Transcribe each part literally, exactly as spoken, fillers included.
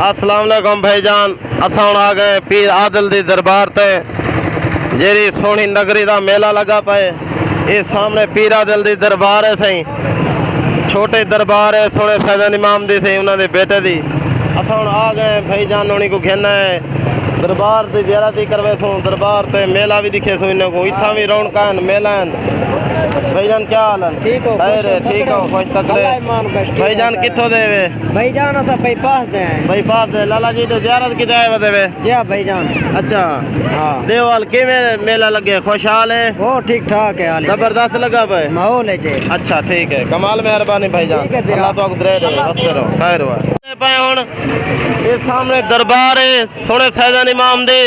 السلام علیکم بھائی جان، اساں ہن آ ڳئے پیر عادل دی دربار تے، جیڑھی سوہݨی نگری دا میلہ لڳا پئے۔ اے سامݨے پیر عادل دی دربار ہے سئیں، چھوٹے دربار ہے سوہݨے سیدن امام دی سئیں، انہاں دے بیٹے دی۔ اساں ہن آ ڳئے بھائی جان، انہیں کوں گھن آئے دربار دی زیارت ہی کرویسوں، دربار تے میلہ وی ݙکھیسوں انہیں کوں۔ اتھاں وی رونقاں ہن، میلہ ہن۔ بھائی جان کیا حال ہے؟ ٹھیک ہو؟ خیر خوش ہو؟ ہے، ٹھیک ہو؟ خوش تکڑے؟ اللہ ایمان بخش، ٹھیک بھائی جان ہے۔ کتھوں دے وے؟ بھائی جان اساں بائی پاس دے ہیں۔ بائی پاس دے، لالا جی دے زیارت کیتے آئے ودے وے؟ جی ہاں بھائی جان۔ اچھا۔ ہاں۔ ݙیو حال کیویں میلہ لڳے؟ خوشحال ہے؟ او ٹھیک ٹھاک ہے حال۔ زبردست لڳا پئے؟ ماحول ہے جی۔ اچھا ٹھیک ہے، کمال مہربانی بھائی جان۔ ٹھیک ہے پھر۔ اللہ تہاکوں درے رہے، وسدے رہو، خیر ہوا۔ پئے ہن اے سامݨے دربار ہے سوہݨے سیدن امام دے،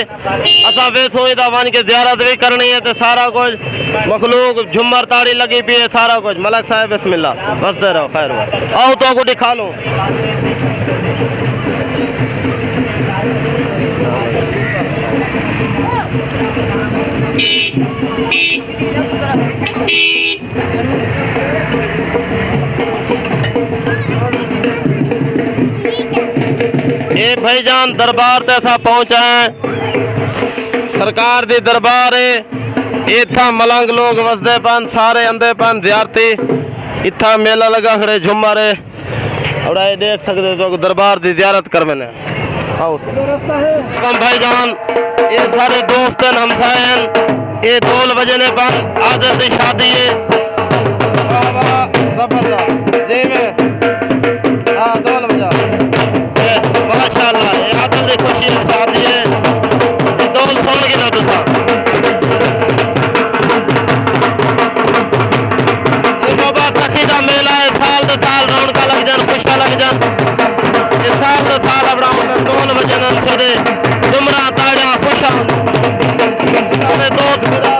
اساں ویسوں ادا ونڄ کے زیارت وی کرݨی ہے تے سارا کجھ مخلوق جھمر تاڑی لڳی پئی ہے، سارا کجھ۔ ملک صاحب بسم اللہ، وسدے رہو، خیر ہوا۔ آؤ تہاکوں ݙکھا لوں۔ اے بھائی جان دربار تے اساں پہنچ آئے ہیں۔ سرکار دی دربار ہے۔ اتھاں ملنگ لوگ وسدے پن، سارے اندے پن زیارتی۔ اتھاں میلہ لڳا کھڑے، جھمر ہے۔ اور اے ݙیکھ سڳدے ہو دربار دی زیارت کرویندے۔ آؤ سر۔ کم بھائی جان، اے سارے دوست ہیں، ہمسائے ہیں۔ اے ڈھول وڄیندے پن، عادل دی شادی ہے۔ واہ واہ، زبردست۔ جی میں۔ ہاں، ڈھول وڄا۔ اے ماشاءاللہ، اے عادل دی خوشی ہے، شادی ہے۔ اے ڈھول سُݨ کے نہ تساں۔ اے بابا سخی دا میلہ ہے، سال دے سال رونقاں لڳ جان، خوشیاں لڳ جان۔ اے سال دے سال اپݨا ہن ڈھول وڄن، سودے جھمراں تاڑیاں خوشاں ہن۔ سارے دوست بھرا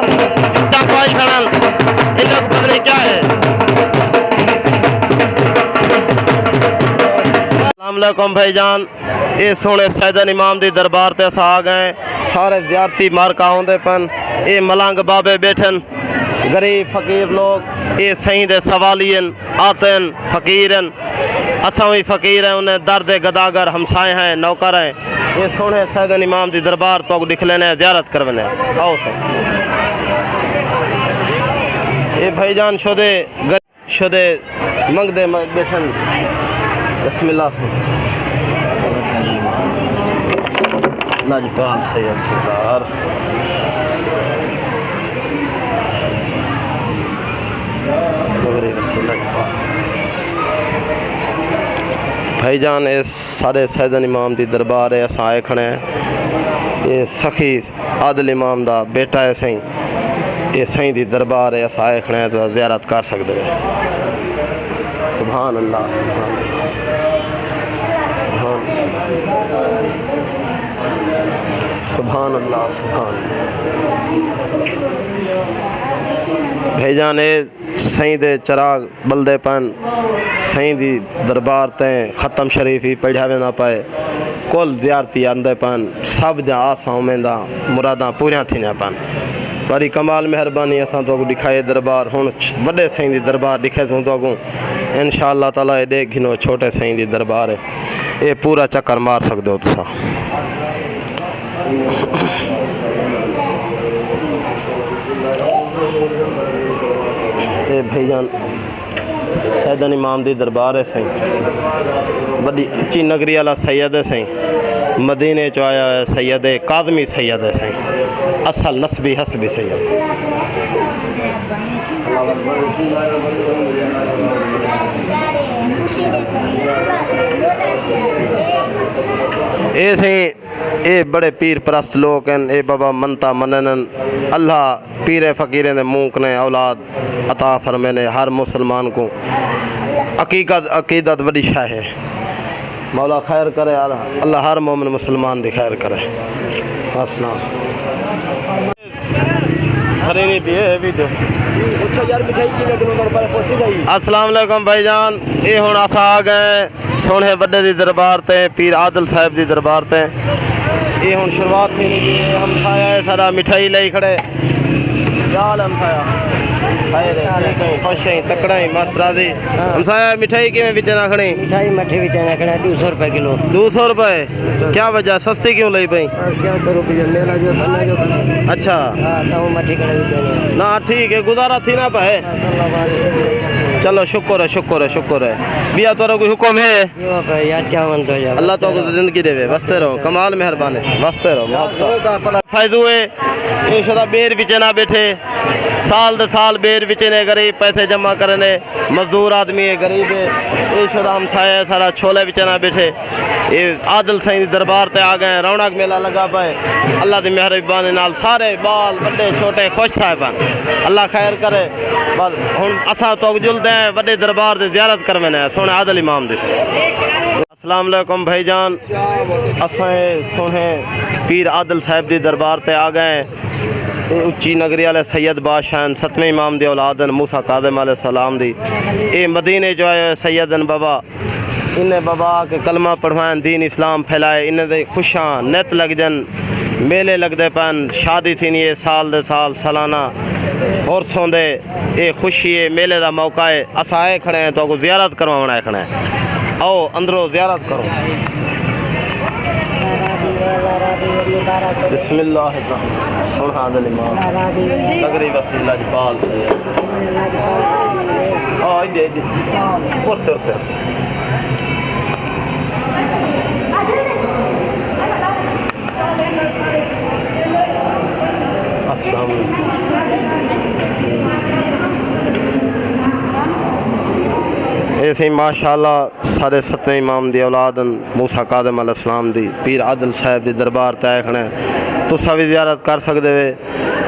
جتنا پائی کھڑن، انہاں کوں پتہ نہیں کیا ہے۔ السلام علیکم بھائی جان، اے سوہݨے سیدن امام دی دربار تے اساں آ ڳئے ہیں۔ سارے زیارتی مارکا ہوندے پن۔ اے ملنگ بابے ٻیٹھن، غریب فقیر لوگ۔ اے سئیں دے سوالی ہن، آتے ہن، فقیر ہن۔ اساں وی فقیر ہیں، انہیں در دے گداگر ہمسائے ہیں، نوکر ہیں۔ اے سوہݨے سیدن امام دی دربار تہاکوں ݙکھلینے ہیں، زیارت کروینے ہیں۔ آؤ سئیں۔ اے بھائی جان شودے شودے منگدے م-، ٻیٹھن۔ بسم اللہ سئیں۔ لاجپال سئیں سردار۔ مغرب سئیں لاجپال۔ بھائی جان، اے سارے سیدن امام دی دربار ہے، اساں آئے کھڑے ہیں۔ اے سخی عادل امام دا بیٹا ہے سئیں، اے سئیں دی دربار ہے، اساں آئے کھڑے ہیں تاں زیارت کر سڳدے ہیں۔ سبحان اللہ، سبحان اللہ۔ سبحان اللہ، سبحان اللہ، سبحان اللہ۔ بھائی جان، اے سئیں دے چراغ ٻلدے پن، سئیں دی دربار تے ختم شریف ہی پڑھیا ویندا پئے۔ کل زیارتی آندے پن، سب دیاں آساں امیداں مراداں پوریاں تھیندیاں پن۔ تہاݙی کمال مہربانی، اساں تہاکوں ݙکھائے دربار، ہݨ وݙے سئیں دی دربار ݙکھیسوں تہاکوں۔ انشاءاللہ تعالیٰ اے ݙیکھ گھنو، چھوٹے سئیں دی دربار ہے، اے پورا چکر مار سڳدے ہو تساں۔ اے بھائی جان، سیدن امام دی دربار ہے سئیں، وݙی اچی نگری والا سید ہے سئیں، مدینے چوں آیا ہویا سید ہے، کاظمی سید ہے سئیں، اصل نسبی حسبی سید۔ اے سئیں، اے بڑے پیر پرست لوک ہن، اے بابا منتاں منن، اللہ پیریں فقیریں دے منہ کنے اولاد عطا فرمینے۔ ہر مسلمان کوں عقیقت، عقیدت وݙی شے ہے۔ مولا خیر کرے، اللہ ہر مومن مسلمان دی خیر کرے۔ السلام۔ کھڑی نہیں پئی ہے ویڈیو۔ اچھا یار، مٹھائی کیویں کلو میرے پاس پہنچی گئی؟ السلام علیکم بھائی جان، اے ہݨ اساں آ ڳئے سوہݨے وݙے دی دربار تے، پیر عادل صاحب دی دربار تے۔ اے ہݨ شروعات تھیندی پئی ہے، ہمسایہ ہے سارا، مٹھائی لئی کھڑے۔ کیا حال ہے ہمسایہ؟ خیر ہے، ٹھیک ہے، خوش ہیں، تکڑا ہیں، مست راضی۔ ہمسایہ، مٹھائی کیویں وچن آکھݨی؟ مٹھائی مٹھی وچن آکھݨی ݙو سو روپے کلو۔ ݙو سو روپے؟ کیا وجہ، سستی کیوں لئی پئی؟ بس کیا کرو، پھر میلہ جو تھا نا جو تھا۔ اچھا۔ ہاں، تو مٹھی کھڑے وچن۔ نہ، ٹھیک ہے، گزارا تھی نہ پئے۔ چلو، شکر ہے، شکر ہے، شکر ہے۔ ٻیا تہاݙا کوئی حکم ہے؟ یو پہ یار، چاون تو یار۔ اللہ تہاکوں زندگی ݙیوے، وسدے رہو، کمال مہربانی، وسدے رہو، محبت۔ فائدو ہے، اے شدا ٻیر وچ نہ ٻیٹھے، سال دے سال ٻیر وچ نے، غریب پیسے جمع کرنے، مزدور آدمی ہے، غریب ہے، اے شدا ہمسایہ ہے سارا، چھولے وچ نہ ٻیٹھے۔ اے عادل سائیں دی دربار تے آ ڳئے، رونق میلہ لڳا پئے۔ اللہ دی مہربانی نال سارے ٻال وݙے چھوٹے خوش تھئے پن۔ اللہ خیر کرے۔ بس ہݨ اساں تہاکوں جلدے ہیں، وݙے دربار دی زیارت کرویندے ہیں، سوہݨے عادل امام دی۔ السلام علیکم بھائی جان، اساں اے سوہݨے پیر عادل صاحب دی دربار تے آ ڳئے ہیں۔ اے اچی نگری والے سید بادشاہ ہن، ستویں امام دی اولاد ہن، موسیٰ کاظم علیہ السلام دی۔ اے مدینے جو آئے ہوئے سید ہن بابا، انہیں بابا آ کے کلمہ پڑھوائن، دین اسلام پھیلائے، انہیں دے خوشاں نت لڳدن، میلے لڳدے پن، شادی تھیندی ہے سال دے سال، سالانہ عرس ہوندے۔ اے خوشی ہے، میلے دا موقع ہے، اساں آئے کھڑے ہیں، تہاکوں زیارت کرواوݨ آئے کھڑے ہیں۔ آؤ اندروں زیارت کرو۔ بسم اللہ الرحمن الرحیم۔ سبحان اللہ۔ نگری وسیلہ جبال۔ آ، ایڈے، ایڈے۔ ارتے، ارتے، ارتے۔ السلام علیکم۔ اے سئیں، ماشاءاللہ، سارے ستویں امام دی اولاد ہن، موسیٰ کاظم علیہ السلام دی، پیر عادل صاحب دی دربار تے آئے کھڑے ہیں۔ تساں وی زیارت کر سڳدے وے،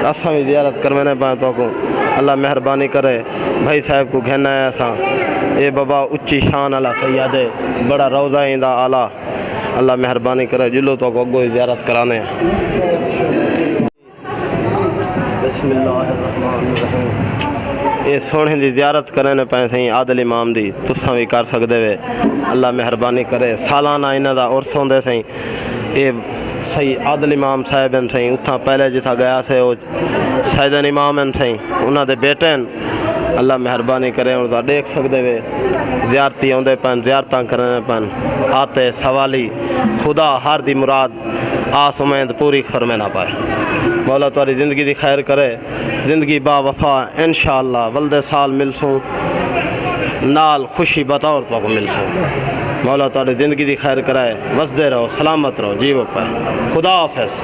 اساں وی زیارت کرویندے پئے تہاکوں۔ اللہ مہربانی کرے، بھائی صاحب کوں گھن آئے اساں۔ اے بابا اچی شان والا سید ہے، بڑا روضہ ایندا اعلیٰ۔ اللہ مہربانی کرے، جلو تہاکوں اڳوں ہی زیارت کرانے ہیں۔ بسم اللہ الرحمن الرحیم۔ اے سوہݨے دی زیارت کریندے پئے سئیں عادل امام دی، تساں وی کر سڳدے وے۔ اللہ مہربانی کرے، سالانہ انہاں دا عرس ہوندے سئیں۔ اے سئیں عادل امام صاحب ہن سئیں، اتھاں پہلے جتھاں ڳیا سے، او سیدن امام ہن سئیں، انہاں دے بیٹے ہن۔ اللہ مہربانی کرے، ہݨ تاں ݙیکھ سڳدے وے، زیارتی آندے پن، زیارتاں کریندے پن، آتے سوالی، خدا ہر دی مراد، آس امید پوری فرمیندا پئے۔ مولا تہاݙی زندگی دی خیر کرے، زندگی با وفا، انشاءاللہ ولدے سال ملسوں، نال خوشی بطور تہاکوں ملسوں۔ مولا تہاݙی زندگی دی خیر کرائے، وسدے رہو، سلامت رہو، جیوو پئے۔ خدا حافظ۔